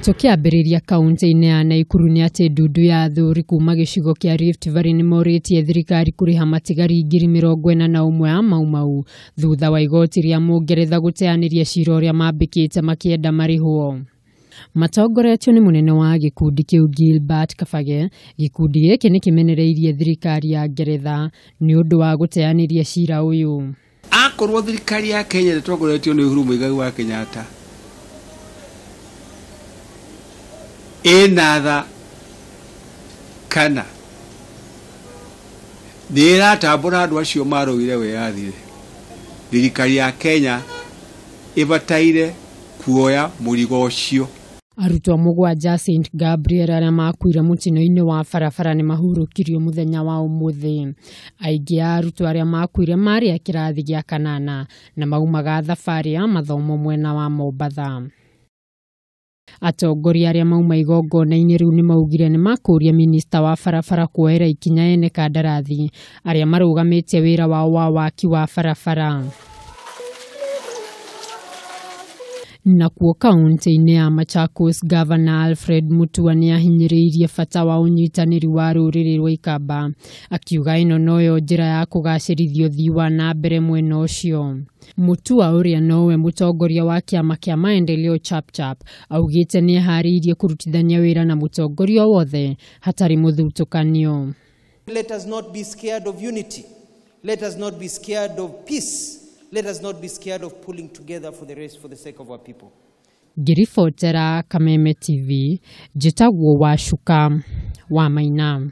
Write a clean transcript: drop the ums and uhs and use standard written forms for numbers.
Tũkĩambĩrĩria kaunti-inĩ ya Naikuru nĩ atĩ ndundu ya athuri kuma gĩcigo kĩa Rift Valley nĩmorĩtie thirikari kũrĩha matigari 41,000 ya Mau Mau thutha wa igoti rĩa Mũngeretha gũteanĩria cira ũrĩa mambĩkĩte makĩenda marĩhwo. Matongoretio nĩ mũnene wa gĩkundi kĩu Gilbert Kabage, gĩkundi gĩkĩ nĩkĩmenereirie thirikari ya Ngeretha nĩ ũndũ wa gũteanĩria cira ũyũ. Akorwo thirikari ya Kenya ĩtongoretio nĩ Uhuru Muigai wa Kenyatta ĩna tha kana nĩ ĩratambũra andũ acio marũire wĩyathi, thirikari ya Kenya ĩbataire kuoya mũrigo ũcio. Arutwo mũgwanja St Gabriel arĩa makuire mũtino-inĩ wa barabara nĩ mahurũkirio mũthenya wa ũmũthĩ. Aingĩ a arutwo arĩa makuire marĩ a kĩrathi gĩa kanana na maumaga thabarĩ ya mathomo mwena wa Mombatha. Atongoria arĩa mauma igongona-inĩ rĩu nĩ maugire nĩ makũria minista wa barabara kuoera ikinya ene kandarathi arĩa marũgamĩtie wĩra wao wa waki wa barabara. Nakuo kaunti-inĩ ya Machakos, Gavana Alfred Mutua nĩ ahinyĩrĩirie bata wa ũnyitanĩri wa rũrĩrĩ rwa Ikamba, akiuga ĩno noyo njĩra ya kũgacĩrithia ũthii wa na mbere mwena ũcio. Mutua ũrĩa nowe mũtongoria wa kĩama kĩa Maendeleo Chapchap augĩte nĩ eharĩirie kũrutithania wĩra na mũtongoria wothe hatarĩ mũthutũkanio. Let us not be scared of unity. Let us not be scared of peace. Let us not be scared of pulling together for the race for the sake of our people. Ngĩribotera Kameme TV, njĩtagwo Wacuka wa Maina.